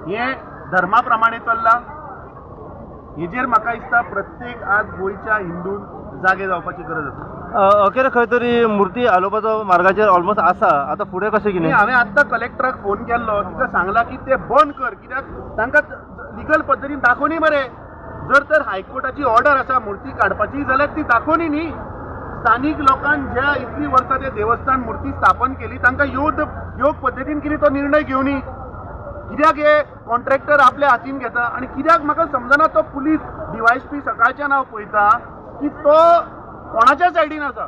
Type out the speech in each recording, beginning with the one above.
हें धर्मा प्रमाणे चल्लां. हेजेर म्हाका दिसता प्रत्येक आज गोंयच्या हिंदून जागे जावपाची गरज आसा. अखेर खंय तरी मूर्ती हालोवपाचो मार्गाचेर ऑलमोस्ट आसा. आतां फुडें कशें कितें? हांवें आत्तां कलेक्टराक फोन केल्लो, तिका सांगलां की ते बंद कर, कित्याक तांकां लिगल पद्दतीन दाखोवनी मरे. जर तर हायकोर्टाची ऑर्डर आसा मूर्ती काडपाची जाल्यार ती दाखोवनी न्ही. स्थानीक लोकांक ज्या इतलीं वर्सां ते देवस्थान मूर्ती स्थापन केली तांकां योग पद्दतीन कितें तो निर्णय घेवनी. कित्याक हे कॉन्ट्रॅक्टर आपल्या हातीन घेता आनी कित्याक म्हाका समजना तो पुलीस डीवायएसपी सकाळच्यान हांव पळयता की तो कोणाच्या सायडीन आसा.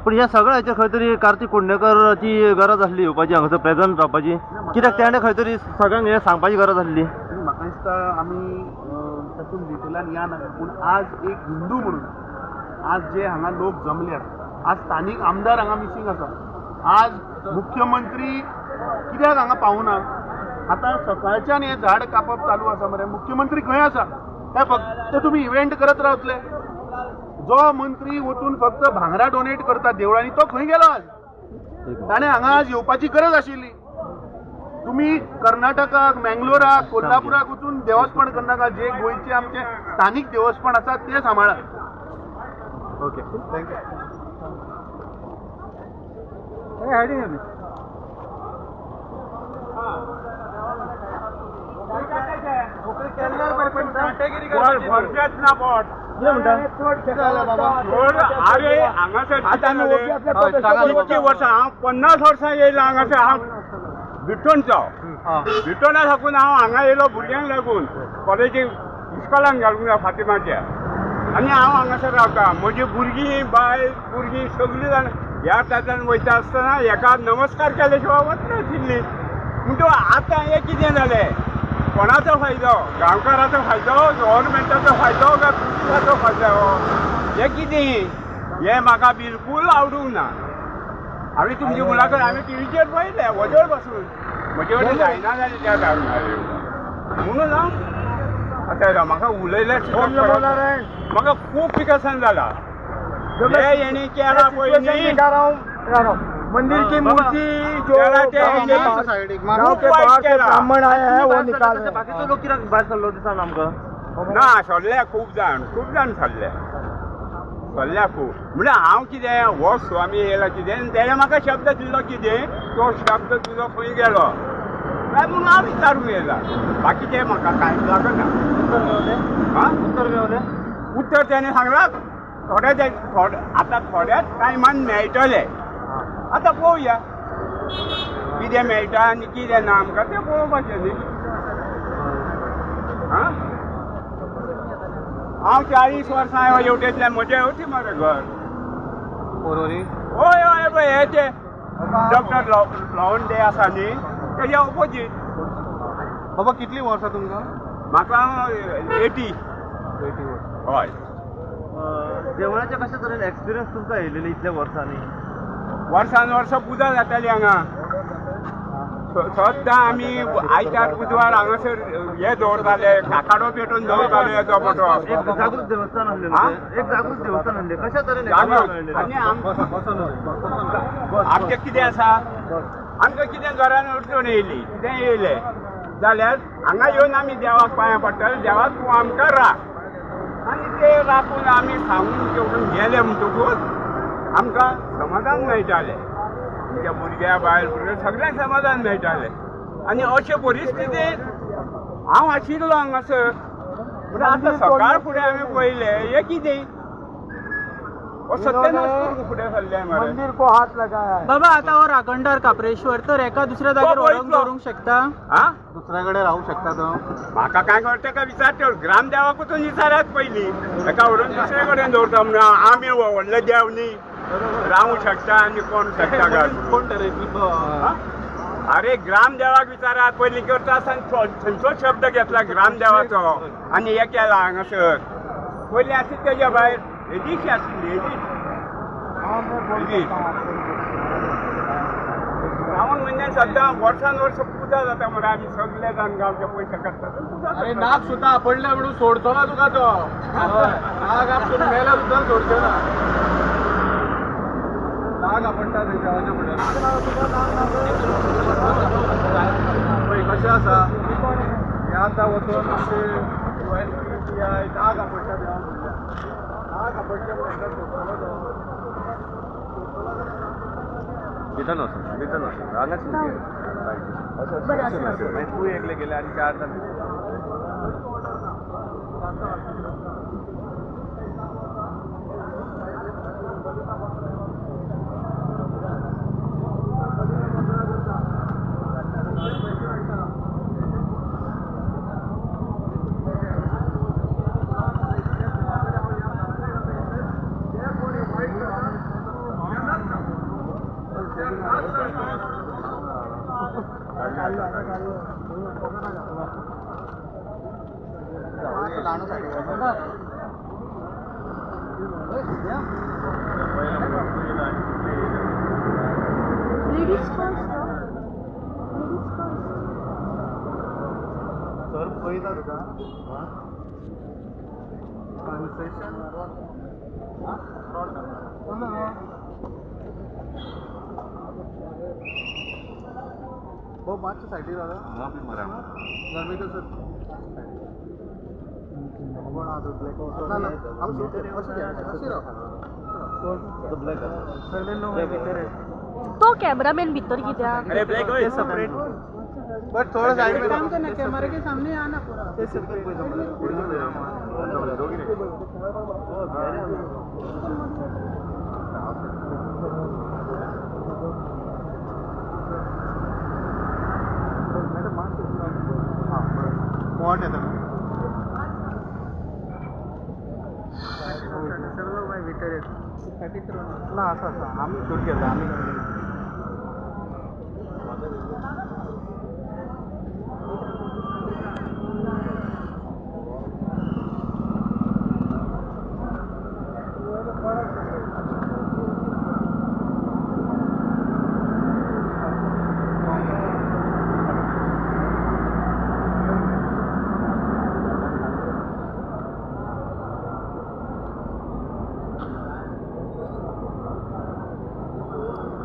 पूण ह्या सगळ्या हाचेर खंय तरी कार्तिक कुंडेकराची गरज आसली येवपाची, हांगासर प्रेजंट रावपाची, कित्याक तेणें खंय तरी सगळ्यांक हें सांगपाची गरज आसली. म्हाका दिसता आमी तातूंत डिटेलान या नाका, पूण आज एक हिंदू म्हणून आज जे हांगा लोक जमल्यात, आज स्थानीक आमदार हांगा मिसींग आसा, आज मुख्यमंत्री कित्याक हांगा पावना. आतां सकाळच्यान हें झाड कापप चालू आसा मरे, मुख्यमंत्री खंय आसा? काय फक्त तुमी इव्हेंट करत रावतले? जो मंत्री वचून फक्त भांगरां डोनेट करता देवळांनी तो खंय गेलो आज? ताणें हांगा आज येवपाची गरज आशिल्ली. तुमी कर्नाटकाक, मँगलोराक, कोल्हापुराक वचून देवस्पण करनाका, जे गोंयचे आमचे स्थानीक देवस्पण आसा ते सांबाळात. Okay, thank you. अरे हांगासर इतकी वर्सां हांव 50 वर्सां येयलो हांगासर. हांव बिठ्ठोणचो, बिठ्ठोणा साकून हांव हांगा येयलो भुरग्यांक लागून, कॉलेजीक इस्कॉलान घालूंक जाय फातिमाच्या, आनी हांव हांगासर रावता. म्हजी भुरगीं, बायल भुरगीं सगळीं जाणां ह्या ताच्यान वयता आसतना हेका नमस्कार केले शिवाय वचनाशिल्ली. म्हणटकच आतां हें कितें जालें? कोणाचो फायदो? गांवकाराचो फायदो, गव्हर्मेंटाचो फायदो काय पुलिसाचो फायदो? हें कितें? हें म्हाका बिलकूल आवडूंक ना. हांवें तुमची मुलाखत हांवें टिवीचेर पळयलें वजळ बसून, म्हजे कडेन जायना जालें त्या टायमार, म्हणून हांव आतां म्हाका उलयलें, म्हाका खूब पिकासान जाला. हे हेणी केला पळय न्ही, मंदिर की मूर्ति जो गांव के बाहर से ब्राह्मण आए हैं वो निकाल रहे हैं. बाकीचो लोक कित्याक भायर सरलो दिसना आमकां? ना सरले खूब जाण, खूब जाण सरले, सरल्या खूब. म्हणल्यार हांव कितें हो स्वामी येयला कितें, तेणें म्हाका शब्द दिल्लो कितें, तो शब्द तुजो खंय गेलो काय म्हणून हांव विचारूंक येयला. बाकीचें म्हाका कांयच लागना. आं, उत्तर मेवलें? उत्तर तेणें सांगलां थोडे थोडे आतां थोड्याच टायमान मेळटलें. आतां पळोवया कितें मेळटा आनी कितें ना आमकां तें पळोवपाचें न्ही. आं, हांव 40 वर्सां हेवटेंतल्यान म्हजें हेवटी मरे घर. हय हय, पळय हे ते डॉक्टर लवंडे आसा न्ही तेज्या ओपोजीट. बाबा कितलीं वर्सां तुमकां? म्हाका 80. हय. देवळाचे कशे तरेन एक्सपिरियन्स तुमकां येयलेले इतल्या वर्सांनी? वर्सान वर्सां पुजा जाताली हांगा सद्दां. आमी आयतार बुधवार हांगासर हे दवरताले, काकाडो पेटोवन दवरताले येदो मोठो. एक जागृत देवस्थान आसलें, एक जागृत देवस्थान आसलें, कशा तरेन? जागृत. आनी आमचें कितें आसा, आमकां कितें घरान अडचण येयली, कितें येयलें जाल्यार हांगा येवन आमी देवाक पांयां पडटाले, देवाक तूं आमकां राख. आनी ते राखून आमी सांगून घेवन गेले म्हणटकूच आमकां समाधान मेळटालें. आमच्या भुरग्या बायल भुरग्या सगळ्यांक समाधान मेळटालें. आनी अशे परिस्थितींत हांव आशिल्लो हांगासर. म्हणून आतां सकाळ फुडें हांवें पळयलें हें कितें, सत्यानाश करूंक फुडें सरलें मरे. मंदिर को हाथ लगाया है. बाबा आतां हो राखणदार काप्रेश्वर तर एका दुसऱ्या जाग्यार व्हरोन दवरूंक शकता? आं, दुसऱ्या कडेन रावूंक शकता तो? म्हाका कांय खबर, तेका विचारचें, ग्रामदेवाकूच विचारात पयलीं. तेका व्हरून दुसरे कडेन दवरता म्हणून आमी व्हडले देव न्ही, रावूंक शकता आनी कोण शकता काय? कोण ठरयतलो? अरे ग्रामदेवाक विचारात पयलीं. करता आसतना थंयचो शब्द घेतला ग्रामदेवाचो आनी हे केला हांगासर. पयलीं आसली तेज्या भायर हेजीशी आशिल्ली, हेजी हेजी श्रावण म्हयन्यान सद्दां वर्सान वर्स पुजा जाता मरे. आमी सगळे जाण गांवचे पयशे काडटात. अरे नाग सुद्दां आपडले म्हणून सोडचो ना तुका तो. नाग आपूण मेल्यार सुद्दां सोडचो ना. नाग आपडटा ते देवाच्या फुड्यान. पळय कशें आसा. आतां वचून आमचे डीवायएसपी पीआय 10 आपडटा देवा म्हणल्या 10 आपडच्या म्हणटा सोदतलो तो भितर वचून भितर वचून हांगाच मागीर तूं एकले गेले आनी 4 जाण Ladies first, no? Ladies first. Sir पळयता तुका कन्सेशन मातशें सायडीर दादा सर तो कॅमेरामॅन भितर कित्याक? अरे ब्लॅक होय सेपरेट बट थोडं साईड में काम करना, कैमरे के सामने आना पूरा. मोठ येता ना आसा आसा आमी शूट घेता आमी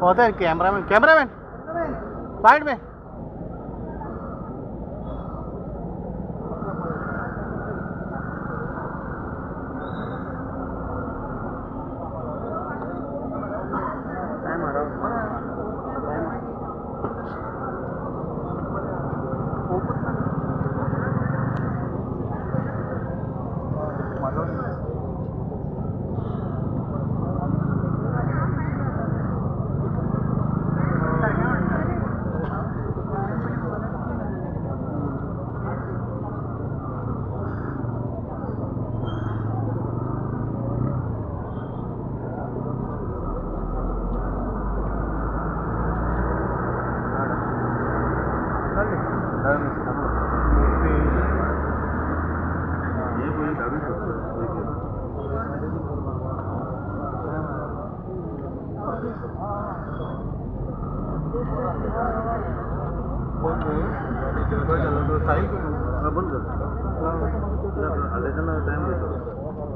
होता है कैमरामैन कैमरामैन साइड में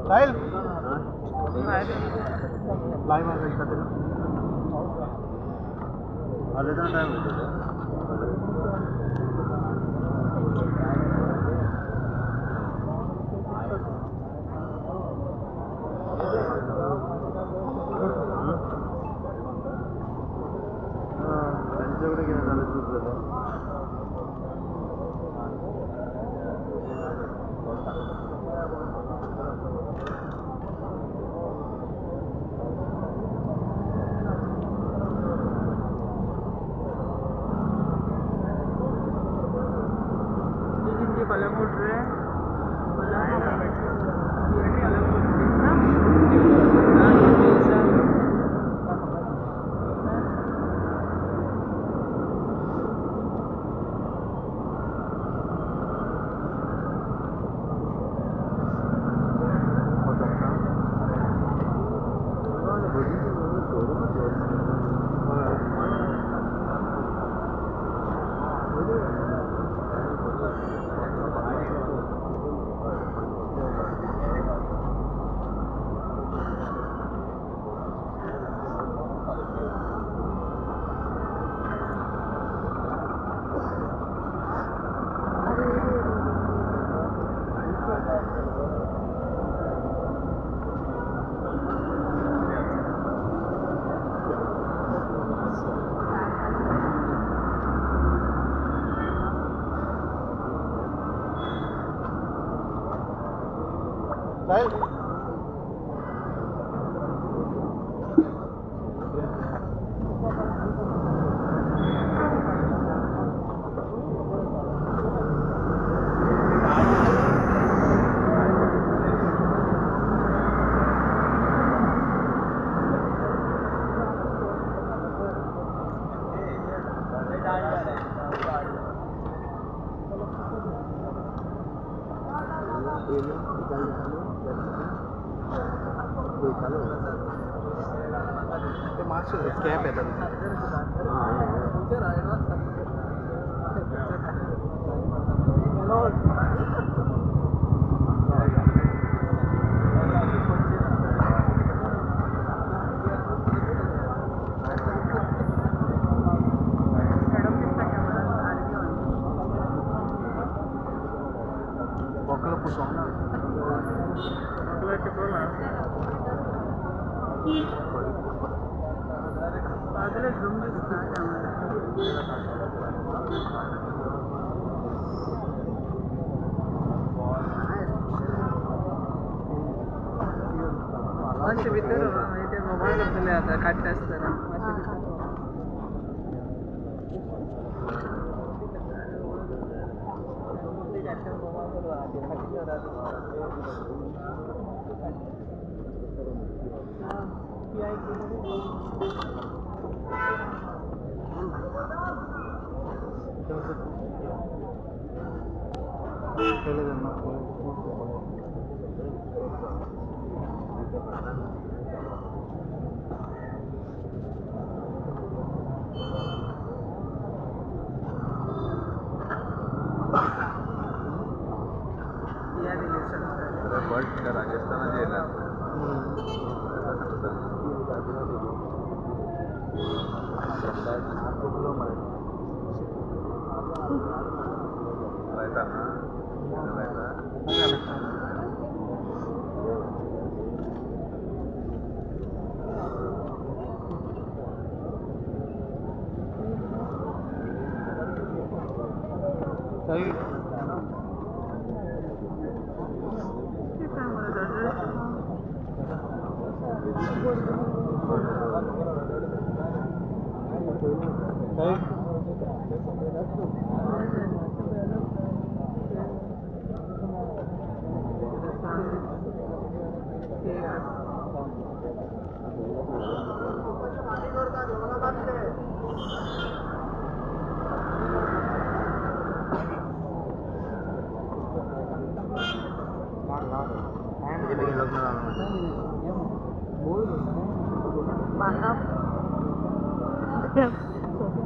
साहिल लाईव्ह त्यांच्याकडे कितें जालें चूक जालें.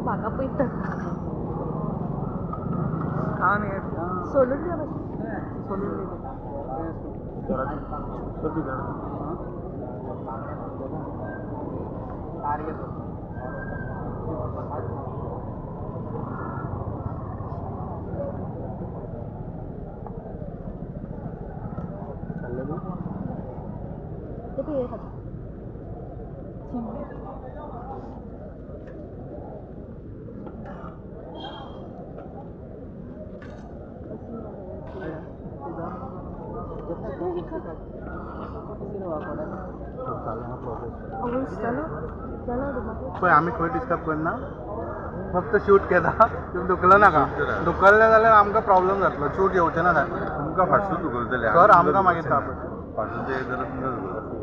म्हाका पळयता सोलून दिया पळय आमी खंय डिस्टर्ब करना, फक्त शूट केला तुम्ही दुखलो नाका. दुखल्लें जाल्यार आमकां प्रॉब्लम जातलो, शूट येवचें ना सारकें. तुमकां फाटसून दुखलतलें सर आमकां मागीर ताप फाटसून ते जाल्यार तुमकां दुखलतलें.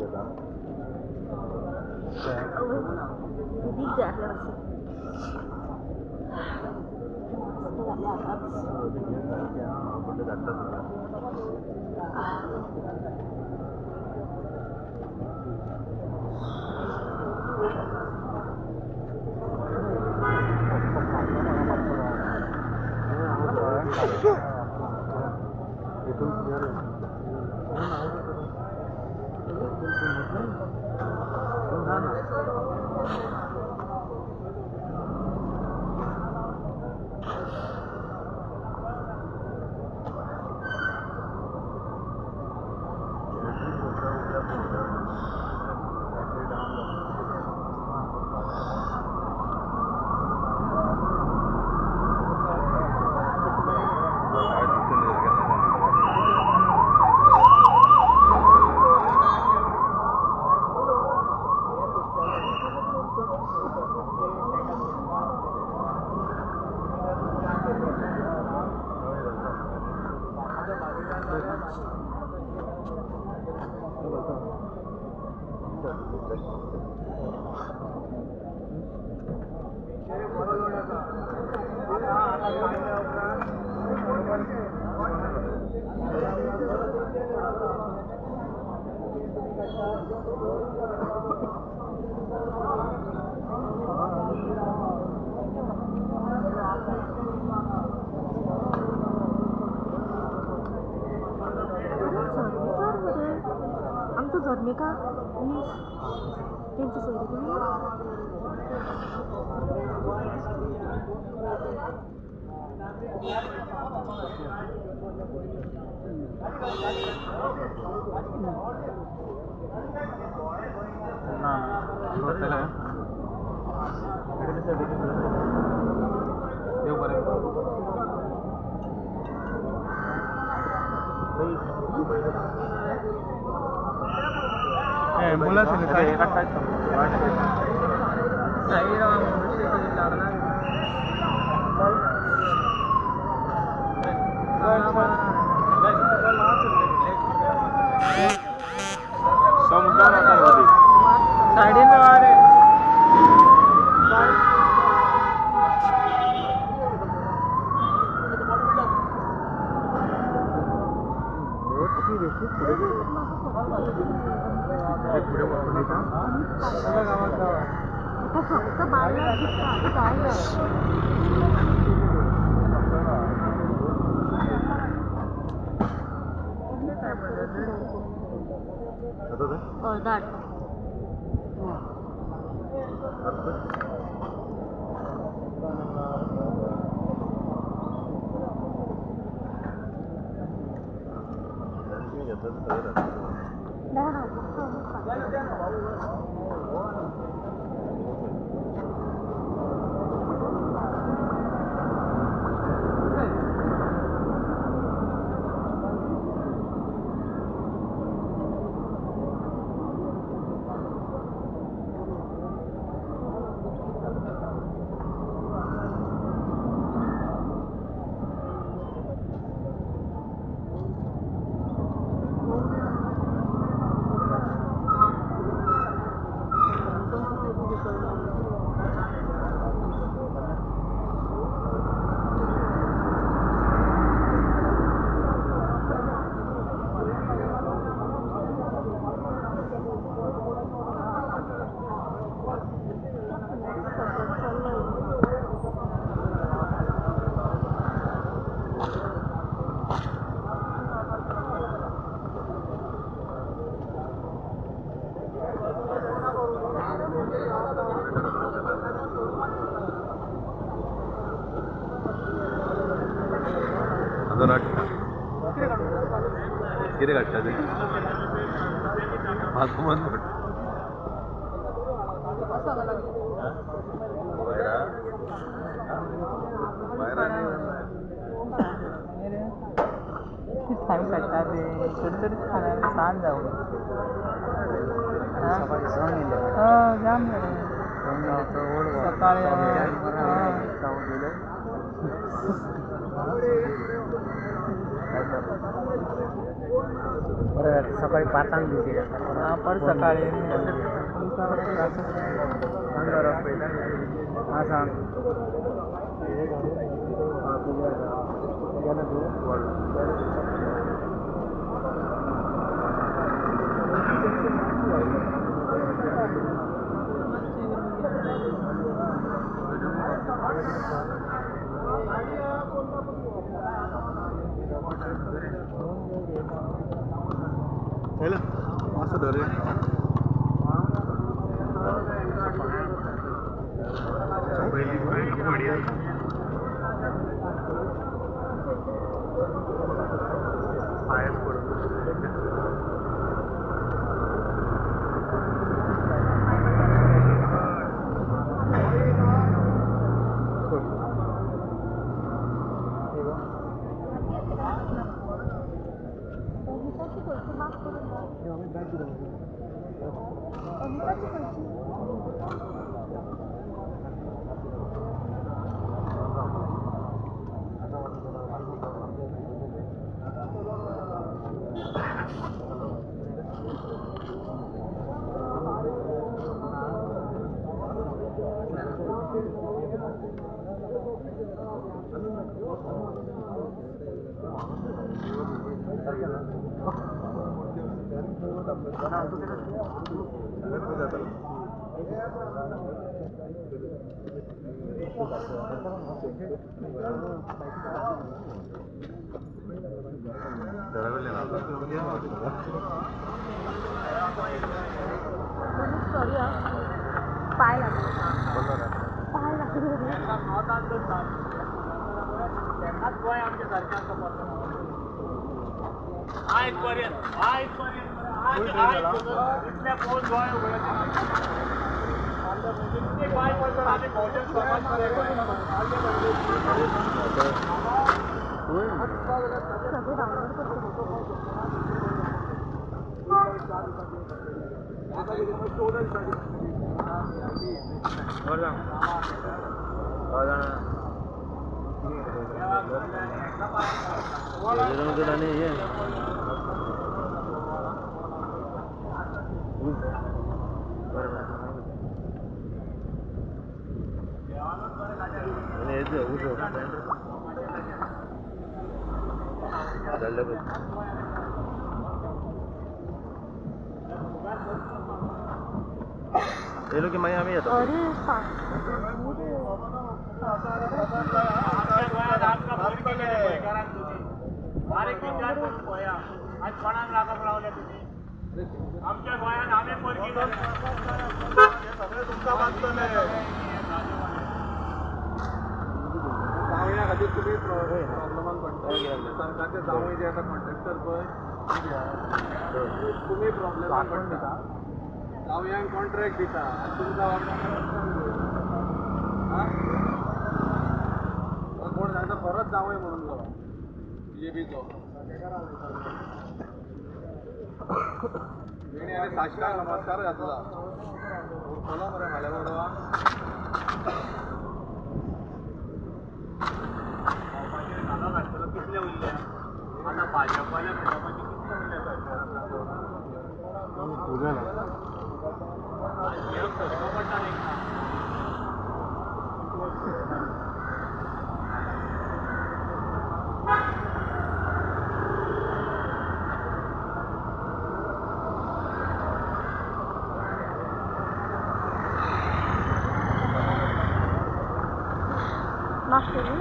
आमचो धर्मिका नीस तेंचे सोयरी तुमी. सायडीन रे. आता फक्त बायला दिसता काय. धाड. कितें काडटा तें म्हाका मन टायम काडटा ते थोडी थोडी खाणार सांज जावं. जाम सकाळी. सकाळी 5 ड्युटी. परत सकाळी. हां सांग. असं धर. अनिताची खंयची? सॉरी पाय लागले, पाय लागले. सगळे डाउनलोड करतो. येयलो की मागीर आमी येता. अरे बारीक विचार करून पळया, आज कोणाक लागप रावले तुमी? आमच्या गोंयांत आमी परकी सगळे तुमकां बांदतले. जावया खातीर तुमी प्रॉब्लमान पडटा. सरकारचे जावंय जे आसा कॉन्ट्रॅक्टर पळय, तुमी प्रॉब्लमान पडटा. जावयांक कॉन्ट्रॅक्ट दिता आनी तुमकां कोण सांगता खरोच जावंय म्हणून तो बीजेपीचो. तेणी आनी साश्टांग नमस्कार घातला. उरतलो मरे फाल्यां बरोबर. कितले उरले आतां भाजपाले म्हणपाचे कितले उरले सरकारान? पडटा तांकां. मागतली.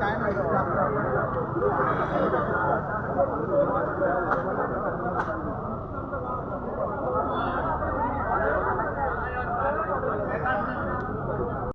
काय